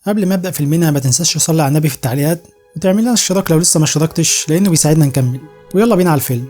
قبل ما ابدا فيلمنا ما تنساش تصلي على النبي في التعليقات وتعمل لنا اشتراك لو لسه ما اشتركتش لانه بيساعدنا نكمل. ويلا بينا على الفيلم.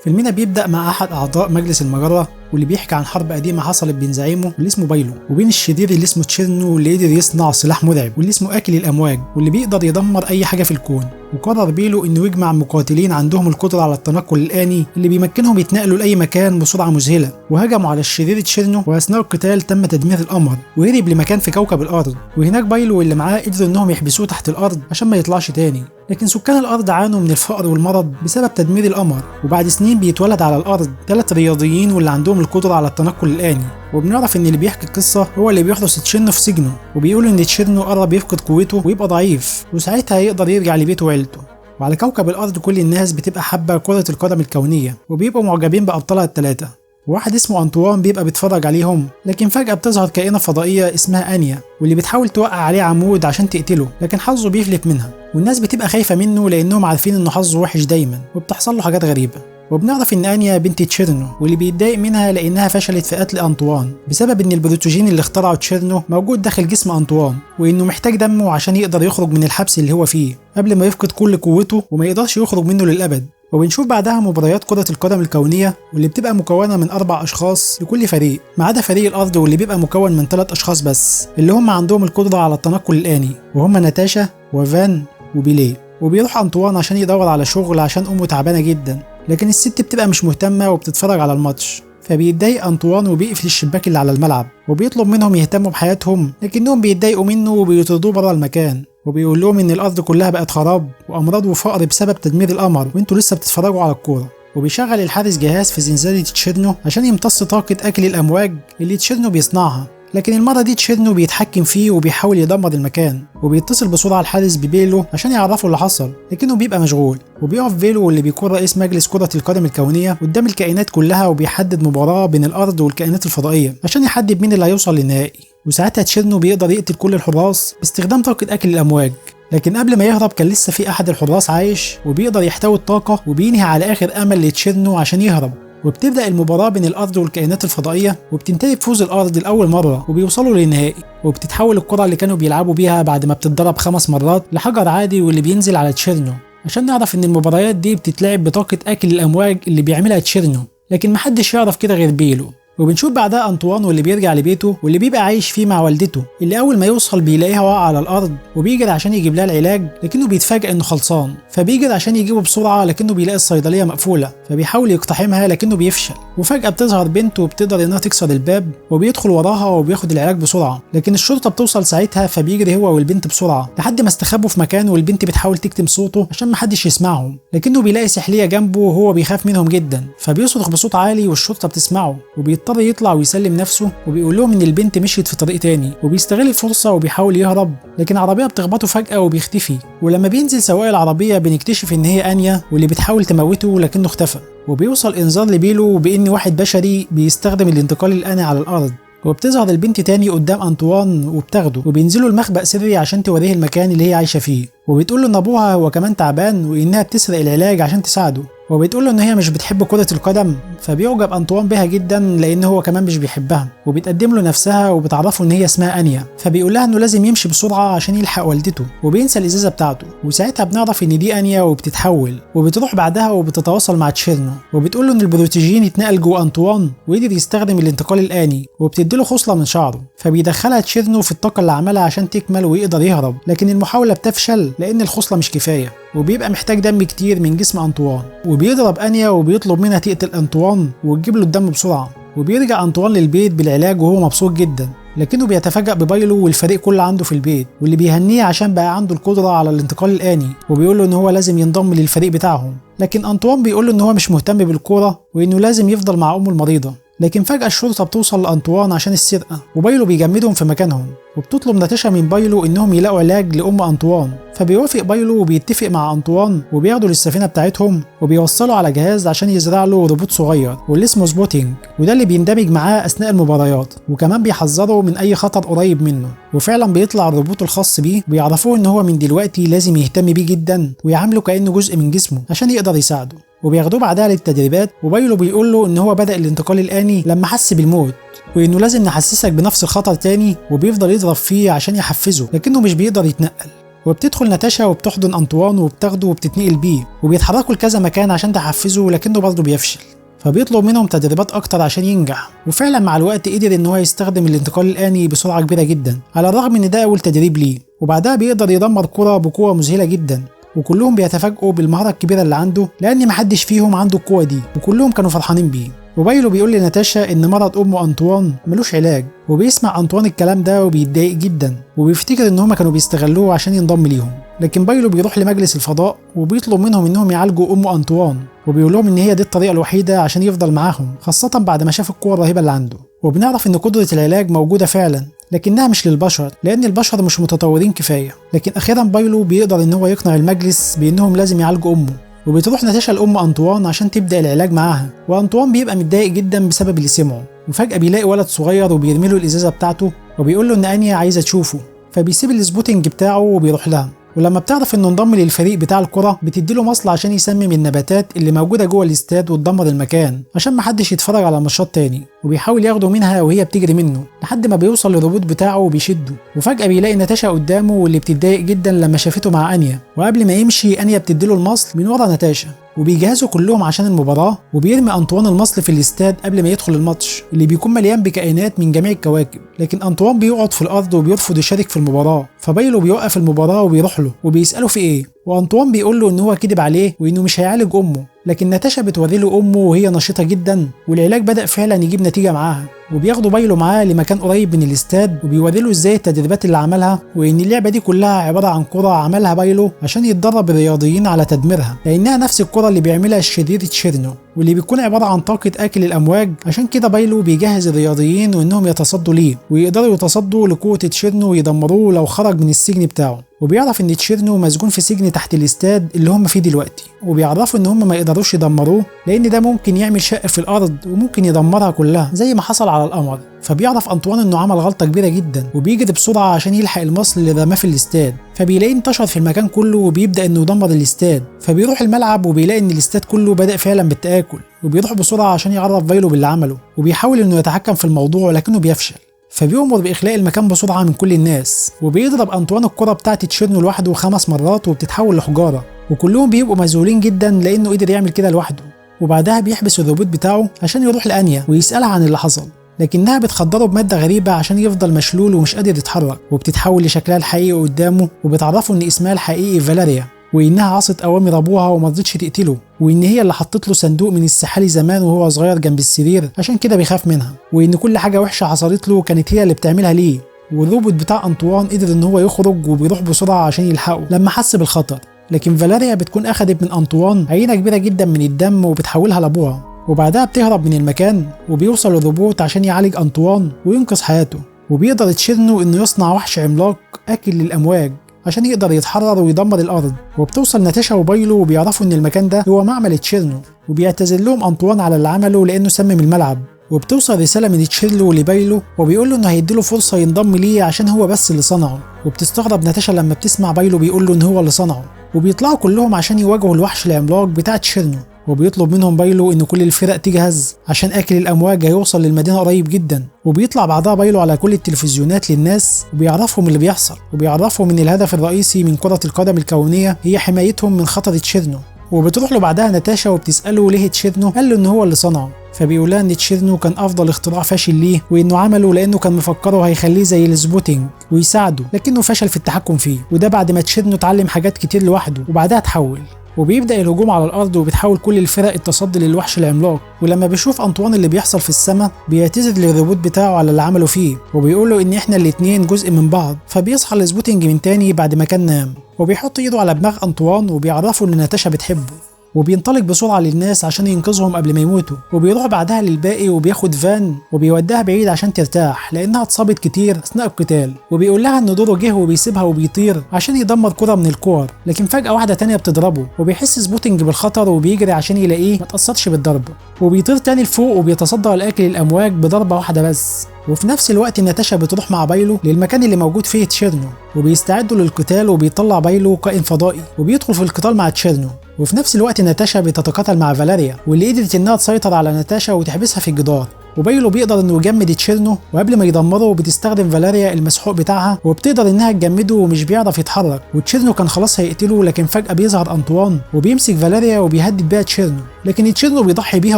فيلمنا بيبدا مع احد اعضاء مجلس المجرة واللي بيحكي عن حرب قديمة حصلت بين زعيمه واللي اسمه بايلو وبين الشرير اللي اسمه تشيرنو واللي قدر يصنع سلاح مرعب واللي اسمه اكل الامواج واللي بيقدر يدمر اي حاجة في الكون. وقرر بيلو انه يجمع مقاتلين عندهم القدرة على التنقل الاني اللي بيمكنهم يتنقلوا لاي مكان بسرعة مذهلة، وهجموا على الشرير تشيرنو، واثناء القتال تم تدمير القمر وهرب لمكان في كوكب الارض. وهناك بايلو واللي معاه قدروا انهم يحبسوه تحت الارض عشان ما يطلعش تاني، لكن سكان الارض عانوا من الفقر والمرض بسبب تدمير القمر. وبعد سنين بيتولد على الارض 3 رياضيين واللي عندهم القدرة على التنقل الآني. وبنعرف ان اللي بيحكي القصة هو اللي بيحرس تشيرنو في سجنه، وبيقول ان تشيرنو قرب يفقد قوته ويبقى ضعيف، وساعتها هيقدر يرجع لبيته وعيلته. وعلى كوكب الارض كل الناس بتبقى حابة كرة القدم الكونية وبيبقوا معجبين بأبطالها الثلاثة. وواحد اسمه أنطوان بيبقى بيتفرج عليهم، لكن فجأة بتظهر كائنة فضائية اسمها أنيا واللي بتحاول توقع عليه عمود عشان تقتله، لكن حظه بيفلت منها. والناس بتبقى خايفة منه لأنهم عارفين إنه حظه وحش دايما وبتحصل له حاجات غريبة. وبنعرف ان انيا بنت تشيرنو واللي بيتضايق منها لانها فشلت في قتل انطوان بسبب ان البروتوجين اللي اخترعه تشيرنو موجود داخل جسم انطوان، وانه محتاج دمه عشان يقدر يخرج من الحبس اللي هو فيه قبل ما يفقد كل قوته وما يقدرش يخرج منه للابد. وبنشوف بعدها مباريات كرة القدم الكونية واللي بتبقى مكونة من 4 أشخاص لكل فريق، ما عدا فريق الأرض واللي بيبقى مكون من 3 أشخاص بس اللي هم عندهم القدرة على التنقل الآني، وهم ناتاشا وفان وبيليه. وبيروح أنطوان عشان يدور على شغل عشان أمه تعبانة جدا، لكن الست بتبقى مش مهتمة وبتتفرج على الماتش. فبيتضايق أنطوان وبيقفل الشباك اللي على الملعب وبيطلب منهم يهتموا بحياتهم، لكنهم بيتضايقوا منه وبيطردوه بره المكان، وبيقول لهم ان الارض كلها بقت خراب وامراض وفقر بسبب تدمير القمر وانتوا لسه بتتفرجوا على الكورة. وبيشغل الحارس جهاز في زنزانة تشيرنو عشان يمتص طاقة اكل الامواج اللي تشيرنو بيصنعها، لكن المرة دي تشيرنو بيتحكم فيه وبيحاول يدمر المكان. وبيتصل بسرعة الحارس ببيلو عشان يعرفه اللي حصل، لكنه بيبقى مشغول. وبيقف بيلو واللي بيكون رئيس مجلس كرة القدم الكونية قدام الكائنات كلها وبيحدد مباراة بين الأرض والكائنات الفضائية عشان يحدد مين اللي هيوصل للنهائي. وساعتها تشيرنو بيقدر يقتل كل الحراس باستخدام طاقة أكل الأمواج، لكن قبل ما يهرب كان لسه في أحد الحراس عايش وبيقدر يحتوي الطاقة وبينهي على آخر أمل لتشيرنو عشان يهرب. وبتبدأ المباراة بين الأرض والكائنات الفضائية وبتنتهي بفوز الأرض لأول مرة وبيوصلوا للنهائي. وبتتحول الكرة اللي كانوا بيلعبوا بيها بعد ما بتتضرب 5 مرات لحجر عادي واللي بينزل على تشيرنو، عشان نعرف إن المباريات دي بتتلعب بطاقة أكل الأمواج اللي بيعملها تشيرنو، لكن محدش يعرف كده غير بيلو. وبنشوف بعدها أنطوان واللي بيرجع لبيته واللي بيبقى عايش فيه مع والدته اللي أول ما يوصل بيلاقيها واقعة على الأرض، وبيجري عشان يجيب لها العلاج لكنه بيتفاجئ إنه خلصان، فبيجري عشان يجيبه بسرعة لكنه بيلاقي الصيدلية مقفولة، فبيحاول يقتحمها لكنه بيفشل. وفجأة بتظهر بنته وبتقدر إنها تكسر الباب وبيدخل وراها وبياخد العلاج بسرعة، لكن الشرطة بتوصل ساعتها فبيجري هو والبنت بسرعة لحد ما استخبوا في مكان، والبنت بتحاول تكتم صوته عشان محدش يسمعهم، لكنه بيلاقي سحلية جنبه وهو بيخاف منهم جدا، فبيصرخ بصوت عالي والشرطة بتسمعه، وبيضطر يطلع ويسلم نفسه وبيقول لهم ان البنت مشيت في طريق تاني. وبيستغل الفرصة وبيحاول يهرب، لكن عربية بتخبطه فجاة وبيختفي. ولما بينزل سواق العربية بنكتشف ان هي انيا واللي بتحاول تموته لكنه اختفى. وبيوصل انذار لبيلو بان واحد بشري بيستخدم الانتقال الاني على الارض. وبتظهر البنت تاني قدام أنطوان وبتاخده وبينزلوا المخبأ سري عشان توريه المكان اللي هي عايشة فيه، وبتقول له ان ابوها هو كمان تعبان وانها بتسرق العلاج عشان تساعده، وبتقول له ان هي مش بتحب كرة القدم، فبيعجب أنطوان بها جدا لان هو كمان مش بيحبها، وبتقدم له نفسها وبتعرفه ان هي اسمها انيا، فبيقول لها انه لازم يمشي بسرعة عشان يلحق والدته، وبينسى الازازة بتاعته. وساعتها بنعرف ان دي انيا وبتتحول، وبتروح بعدها وبتتواصل مع تشيرنو وبتقول له ان البروتوجين اتنقل جوه أنطوان وقدر يستخدم الانتقال الآني، وبتديله خصلة من شعره، فبيدخلها تشيرنو في الطاقة اللي عملها عشان تكمل ويقدر يهرب، لكن المحاولة بتفشل لان الخصلة مش كفاية، وبيبقى محتاج دم كتير من جسم أنطوان. وبيضرب أنيا وبيطلب منها تقتل أنطوان وتجيب له الدم بسرعة. وبيرجع أنطوان للبيت بالعلاج وهو مبسوط جدا، لكنه بيتفاجأ ببايلو والفريق كله عنده في البيت واللي بيهنيه عشان بقى عنده القدرة على الانتقال الآني، وبيقول له ان هو لازم ينضم للفريق بتاعهم، لكن أنطوان بيقول له ان هو مش مهتم بالكورة وانه لازم يفضل مع امه المريضة. لكن فجأة الشرطة بتوصل لأنطوان عشان السرقة، وبايلو بيجمدهم في مكانهم. وبتطلب ناتاشا من بايلو انهم يلاقوا علاج لأم أنطوان، فبيوافق بايلو وبيتفق مع أنطوان وبياخدوا للسفينة بتاعتهم وبيوصلوا على جهاز عشان يزرع له روبوت صغير واللي اسمه سبوتينج، وده اللي بيندمج معاه أثناء المباريات، وكمان بيحذره من أي خطر قريب منه. وفعلا بيطلع الروبوت الخاص بيه ويعرفوه ان هو من دلوقتي لازم يهتم بيه جدا ويعامله كأنه جزء من جسمه عشان يقدر يساعده. وبياخدوه بعدها للتدريبات، وبايلو بيقول له ان هو بدأ الانتقال الآني لما حس بالموت، وانه لازم نحسسك بنفس الخطر تاني، وبيفضل يضرب فيه عشان يحفزه لكنه مش بيقدر يتنقل. وبتدخل ناتاشا وبتحضن أنطوان وبتاخده وبتتنقل بيه، وبيتحركوا لكذا مكان عشان تحفزه لكنه برضه بيفشل، فبيطلب منهم تدريبات اكتر عشان ينجح. وفعلا مع الوقت قدر ان هو يستخدم الانتقال الآني بسرعة كبيرة جدا، على الرغم ان ده اول تدريب ليه. وبعدها بيقدر يدمر كرة بقوة مذهلة جدا، وكلهم بيتفاجئوا بالمهارة الكبيرة اللي عنده لأن محدش فيهم عنده القوة دي، وكلهم كانوا فرحانين بيه. وبايلو بيقول لناتاشا إن مرض أمه أنطوان ملوش علاج، وبيسمع أنطوان الكلام ده وبيتضايق جدا، وبيفتكر إن هما كانوا بيستغلوه عشان ينضم ليهم. لكن بايلو بيروح لمجلس الفضاء وبيطلب منهم إنهم يعالجوا أم أنطوان، وبيقول لهم إن هي دي الطريقة الوحيدة عشان يفضل معاهم، خاصة بعد ما شاف القوة الرهيبة اللي عنده. وبنعرف إن قدرة العلاج موجودة فعلا لكنها مش للبشر لأن البشر مش متطورين كفاية. لكن أخيرا بايلو بيقدر إن هو يقنع المجلس بإنهم لازم يعالجوا أمه، وبتروح ناتاشا لأم أنطوان عشان تبدأ العلاج معاها. وأنطوان بيبقى متضايق جدا بسبب اللي سمعه، وفجأة بيلاقي ولد صغير وبيرمي له الإزازة بتاعته وبيقول له إن أنيا عايزة تشوفه، فبيسيب السبوتنج بتاعه وبيروح لها. ولما بتعرف انه انضم للفريق بتاع الكرة بتديله مصل عشان يسمم النباتات اللي موجودة جوه الاستاد وتدمر المكان عشان محدش يتفرج على الماتشات تاني، وبيحاول ياخده منها وهي بتجري منه لحد ما بيوصل للروبوت بتاعه وبيشده. وفجأة بيلاقي ناتاشا قدامه واللي بتتضايق جدا لما شافته مع أنيا، وقبل ما يمشي أنيا بتديله المصل من ورا ناتاشا، وبيجهزوا كلهم عشان المباراة. وبيرمي أنطوان المصل في الاستاد قبل ما يدخل الماتش اللي بيكون مليان بكائنات من جميع الكواكب، لكن أنطوان بيقعد في الأرض وبيرفض يشارك في المباراة. فبايلو بيوقف المباراة وبيروح له وبيسأله في إيه، وأنطوان بيقول له إن هو كدب عليه وإنه مش هيعالج أمه، لكن ناتاشا بتوري له أمه وهي نشيطة جدا، والعلاج بدأ فعلا يجيب نتيجة معاها. وبياخدوا بايلو معاه لمكان قريب من الاستاد وبيوري له ازاي التدريبات اللي عملها، وان اللعبة دي كلها عبارة عن كره عملها بايلو عشان يتدرب الرياضيين على تدميرها، لانها نفس الكره اللي بيعملها الشرير تشيرنو واللي بيكون عبارة عن طاقة اكل الامواج. عشان كده بايلو بيجهز الرياضيين وانهم يتصدوا ليه ويقدروا يتصدوا لقوه تشيرنو ويدمروه لو خرج من السجن بتاعه. وبيعرف ان تشيرنو مسجون في سجن تحت الاستاد اللي هم فيه دلوقتي، وبيعرفوا ان هم ما يقدروش يدمروه لان ده ممكن يعمل شق في الارض وممكن يدمرها كلها زي ما حصل على القمر. فبيعرف أنطوان انه عمل غلطه كبيرة جدا، وبيجري بسرعة عشان يلحق المصل اللي رماه في الاستاد، فبيلاقيه انتشر في المكان كله وبيبدا انه يدمر الاستاد. فبيروح الملعب وبيلاقي ان الاستاد كله بدا فعلا بالتآكل، وبيروح بسرعة عشان يعرف بايلو باللي عمله، وبيحاول انه يتحكم في الموضوع لكنه بيفشل. فبيؤمر بإخلاء المكان بسرعة من كل الناس، وبيضرب أنطوان الكرة بتاعت تشيرنو لوحده 5 مرات وبتتحول لحجارة، وكلهم بيبقوا مذهولين جدا لأنه قدر يعمل كده لوحده. وبعدها بيحبس الروبوت بتاعه عشان يروح لأنيا ويسألها عن اللي حصل، لكنها بتخدره بمادة غريبة عشان يفضل مشلول ومش قادر يتحرك، وبتتحول لشكلها الحقيقي قدامه، وبتعرفه إن اسمها الحقيقي فالاريا، وإنها عصت أوامر أبوها ومرضتش تقتله، وإن هي اللي حطت له صندوق من السحالي زمان وهو صغير جنب السرير عشان كده بيخاف منها، وإن كل حاجة وحشة حصلت له كانت هي اللي بتعملها ليه. والروبوت بتاع أنطوان قدر إن هو يخرج وبيروح بسرعة عشان يلحقه لما حس بالخطر، لكن فالاريا بتكون أخدت من أنطوان عينة كبيرة جدا من الدم وبتحولها لأبوها. وبعدها بتهرب من المكان وبيوصل الروبوت عشان يعالج أنطوان وينقذ حياته. وبيقدر تشيرنو إنه يصنع وحش عملاق آكل للأمواج عشان يقدر يتحرر ويدمر الارض. وبتوصل ناتاشا وبايلو وبيعرفوا ان المكان ده هو معمل تشيرنو، وبيعتذر لهم انطوان على اللي عمله لانه سمم الملعب. وبتوصل رسالة من تشيرنو لبايلو وبيقول له انه هيديله فرصة ينضم ليه عشان هو بس اللي صنعه. وبتستغرب ناتاشا لما بتسمع بايلو بيقول له ان هو اللي صنعه. وبيطلعوا كلهم عشان يواجهوا الوحش العملاق بتاع تشيرنو، وبيطلب منهم بايلو ان كل الفرق تجهز عشان اكل الامواج هيوصل للمدينة قريب جدا. وبيطلع بعدها بايلو على كل التلفزيونات للناس وبيعرفهم اللي بيحصل، وبيعرفهم ان الهدف الرئيسي من كره القدم الكونية هي حمايتهم من خطر تشيرنو. وبتروح له بعدها ناتاشا وبتساله ليه تشيرنو، قال له ان هو اللي صنعه. فبيقول لها ان تشيرنو كان افضل اختراع فاشل ليه، وانه عمله لانه كان مفكرة هيخليه زي السبوتنج ويساعده، لكنه فشل في التحكم فيه، وده بعد ما تشيرنو اتعلم حاجات كتير لوحده وبعدها اتحول. وبيبدأ الهجوم على الأرض وبتحاول كل الفرق التصدي للوحش العملاق. ولما بيشوف أنطوان اللي بيحصل في السماء بيعتذر للروبوت بتاعه على اللي عمله فيه، وبيقول له إن إحنا الاتنين جزء من بعض. فبيصحى السبوتنج من تاني بعد ما كان نام، وبيحط إيده على دماغ أنطوان وبيعرفه إن ناتاشا بتحبه، وبينطلق بسرعة للناس عشان ينقذهم قبل ما يموتوا. وبيروح بعدها للباقي وبياخد فان وبيوديها بعيد عشان ترتاح لأنها اتصابت كتير أثناء القتال، وبيقول لها إن دوره جه وبيسيبها وبيطير عشان يدمر كرة من الكور، لكن فجأة واحدة تانية بتضربه وبيحس سبوتنج بالخطر وبيجري عشان يلاقيه ما تأثرش بالضربة، وبيطير تاني لفوق وبيتصدى لآكل الأمواج بضربة واحدة بس. وفي نفس الوقت ناتاشا بتروح مع بايلو للمكان اللي موجود فيه تشيرنو، وبيستعدوا للقتال، وبيطلع بايلو كائن فضائي وبيدخل في القتال مع تشيرنو. وفي نفس الوقت ناتاشا بتتقاتل مع فالاريا، واللي قدرت انها تسيطر على ناتاشا وتحبسها في الجدار. وبايلو بيقدر انه يجمد تشيرنو، وقبل ما يدمره بتستخدم فالاريا المسحوق بتاعها وبتقدر انها تجمده ومش بيعرف يتحرك. وتشيرنو كان خلاص هيقتله، لكن فجأة بيظهر انطوان وبيمسك فالاريا وبيهدد بيها تشيرنو، لكن تشيرنو بيضحي بيها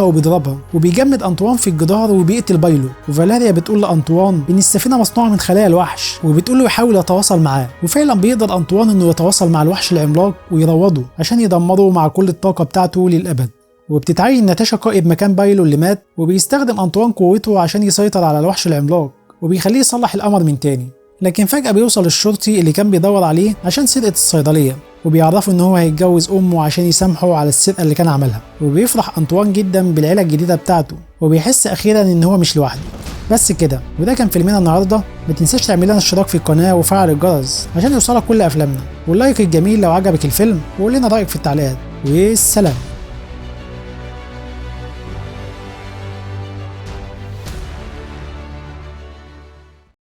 وبيضربها وبيجمد انطوان في الجدار وبيقتل بايلو. وفالاريا بتقول لانطوان ان السفينة مصنوعة من خلايا الوحش، وبتقول له يحاول يتواصل معاه، وفعلا بيقدر انطوان انه يتواصل مع الوحش العملاق ويروضه عشان يدمره مع كل الطاقة بتاعته للأبد. وبتتعين ناتاشا قائد مكان بايلو اللي مات، وبيستخدم أنطوان قوته عشان يسيطر على الوحش العملاق وبيخليه يصلح القمر من تاني. لكن فجأة بيوصل الشرطي اللي كان بيدور عليه عشان سرقة الصيدلية، وبيعرفه ان هو هيتجوز امه عشان يسامحه على السرقة اللي كان عملها. وبيفرح أنطوان جدا بالعيلة الجديدة بتاعته، وبيحس أخيرا ان هو مش لوحده. بس كده، وده كان فيلمنا النهارده. ما تنساش تعمل لنا اشتراك في القناة وفعل الجرس عشان يوصلك كل افلامنا، وال like الجميل لو عجبك الفيلم، وقول لنا رأيك في التعليقات. والسلام.